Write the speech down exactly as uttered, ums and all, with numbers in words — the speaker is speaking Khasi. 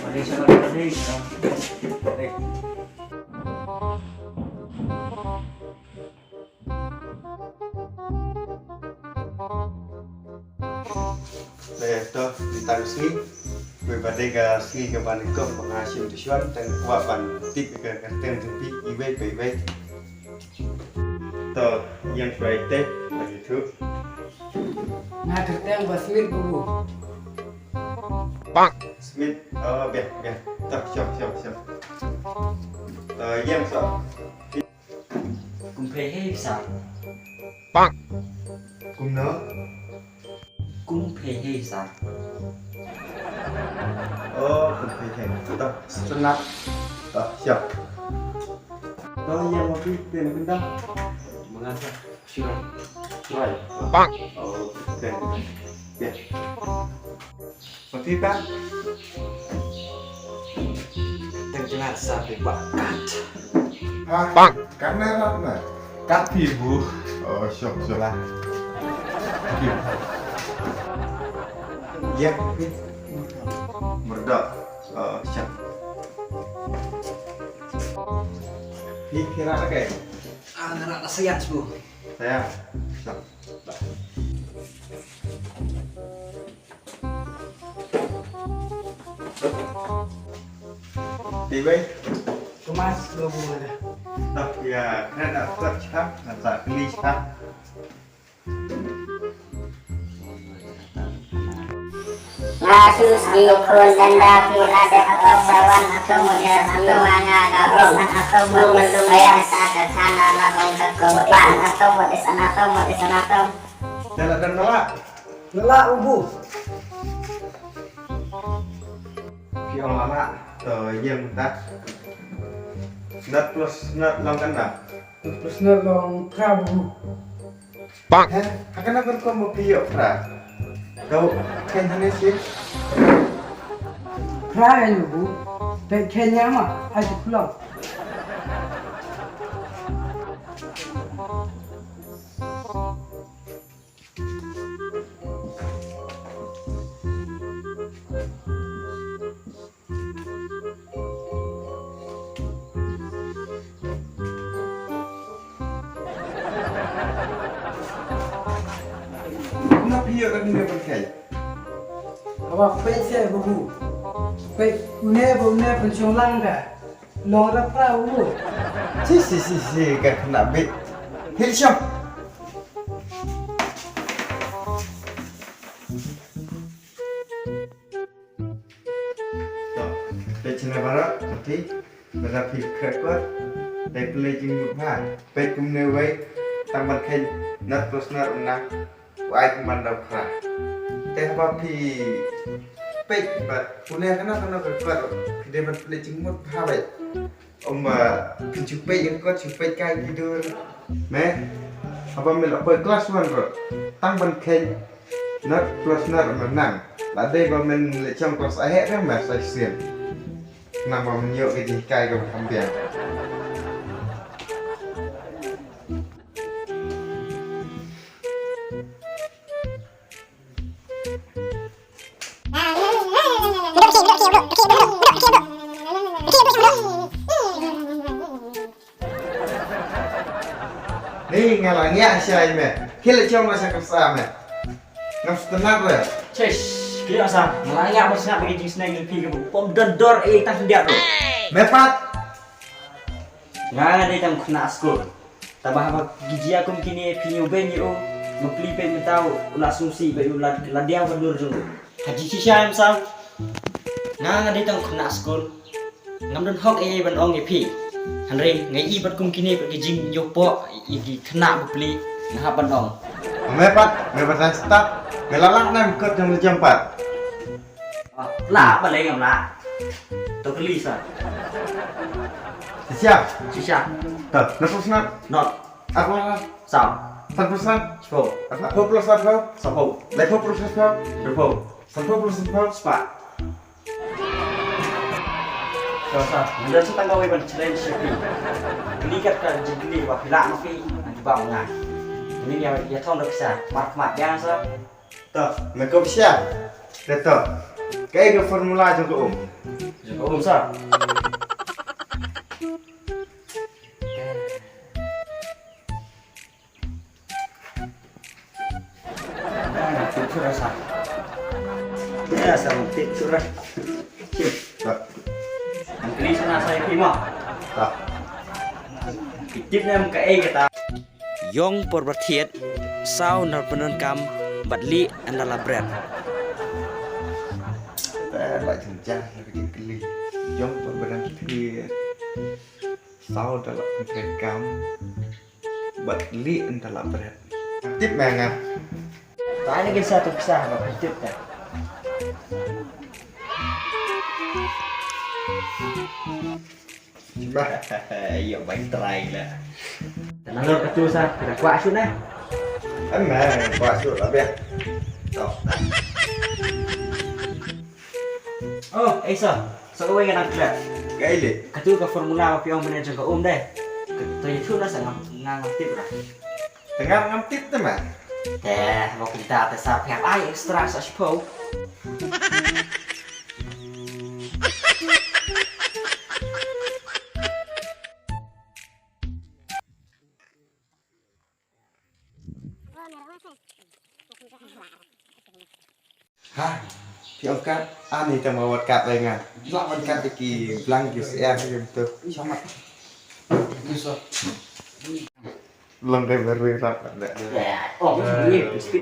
Te to, mynta ka sngi, wei ba dei ka sngi kaba nyngkong ba nga shim tuition, te nga kwah ban tip ïa ka kyrteng jong phi iwei pa iwei. To, ïeng shuwa ïa te, ba ïathuh. Nga kyrteng ba Smith, Babu. Smith, oh, biang, biang. To, shong, shong, shong. To, ïeng shuwa. Kum pyrthei sir. Kumno? Kum pyrthei sir. Oh, kum pyrthei. To, sngap. To, shong. To, ïeng ma phi, phin pyndonkam. Ma nga sir. Shiroi. Shiroi. Oh, phi. Ïa. Ma phi pat? Tang jngat sa phi ba kat. Ha? Kat ne rat ne? Kat phi, Bu. Oh, shong, shong. Lah. Ïa, phi. Murdoch. Oh, shong. Phi, phi rat la kai? Ah, nga rat la science, Bu. Science. Shong. Phi wei? Thomas, lo bu mana? Tah, ïa, kren ap kot shah, ngan sa kli shah. Nga sus di ukun danda pula de atau sawan atau muda atau manga atau atau muda yang sa ke sana na ong ke ko ba atau muda sana atau muda sana atau. Dah lah, dah lah. Lah, ubu. Phi ong lama, to ïeng ta. Nat plus nat long kane. Nat plus nat long phra, bu. Heh, ha kane ka rukom ba phi ïoh phra? Kau khein hangne shi. Phra ïa u, bu. Peit khein ïa ma, ai tu khulong. Kumno phi ïoh ka dune ban khein? Haba peit seh, babu. Peit une ba une pynshong lang ka. Long ra pra u. Shi, shi, shi, shi, ka khynnah bit. Hil shong. To, peit shane baroh, peit. Lada phi khreh kot, dei pynleit jingmut bha. Peit kumne wei, tang ban khein, nat plus nat u nang. U ai kumban dau phra. Te haba phi peit bad pule kano kano ka kot, phi dei ban pynleit jingmut bha beit. Ym ba phi shu peit ïa ka kot, shu peit kai ki dur. Me, haba me la poi klas one ruh, tang ban khein, nat plus nat me nang. La dei ba men leit shong klas aheh re me sa shisien. Namar men ïoh ka jinghikai kaba kham biang. Ni nga la ngiah shai me. Khie leit shong ba sha ka bsa me. Ngam sngewtynnat re. Chish, ki ong sa, nga la ngiah ban sngap ïa ka jingsneng jong phi kaba u pom don dor ei tang khyndiat ruh. Me pat. Nga nga dei tang u khynnah skul. Taba haba ki jia kum kine phi ñiew beiñ ïa u, ma pli peit mynta u la sngewsih bad u la, la diaw ka dur jong u. Ha jingshisha em saw. Nga nga dei tang u khynnah skul. Ngam don hok ei ei ban ong ïa phi. Hynrei nga ïohi bad kum kine bad ki jingñiew poh ïa ki khynnah bapli nga hap ban ong. Me pat, me pat start. Me la lah ne em kot jong me jam pat. Ah, lah balei ngam lah. To kylli sa. Shisha. Shisha. To, nat plus nat. Nat. Arphew plus saw. San plus san. Shiphew. Arphew plus arphew. Sawphew. Laiphew plus laiphew. Hynriewphew. Sanphew plus sanphew. Spah. To sa, ngan don sa tang kawei ban challenge ïa phi. Kylli kat ka jingkylli ba phi lah ma phi, ngan jubab ma nga. Mynnin ïa, ïa thong da pisa, mar khmat biang sa. To, me kup sha. Te to. Kaei ka formula jong ka um? Jong ka um sa. Tip sura sa. Ya sa tip sura. Tip. Tip. Ang kli sana sa ipi ma. Tip. Tip nem kaei kata. Ïong por ba thied, saw ynda la pyndonkam, bad lieh ynda la bret. Te ba jynjar na ka jingkylli. Ïong por ba dang thied, saw ynda la pyndonkam, bad lieh ynda la bret. Tip me nga. Ta ni kin sa tu kisah ba tip ta. Ba. Ïa bai try la. Nalor katu sa, kita kwah shu na. Em, eh, kwah shu la biang. To. Oh, eh sa. Sa kawei ka nang klet. Kaei le? Katu ka formula ba phi ong mynne jong ka um dei. Ka to ïa thu na sa ngam ngam tip ra. Te ngam ngam tip te ma. Te ba kumta te sa phi hap ai extra sa shiphew. Ha, phi ong kat, ani te ma wat kat lai nga. Lah wan kat ki blang ki sya ki tu. Shamat. Long dei ba rui rap kat dei. Oh, ni.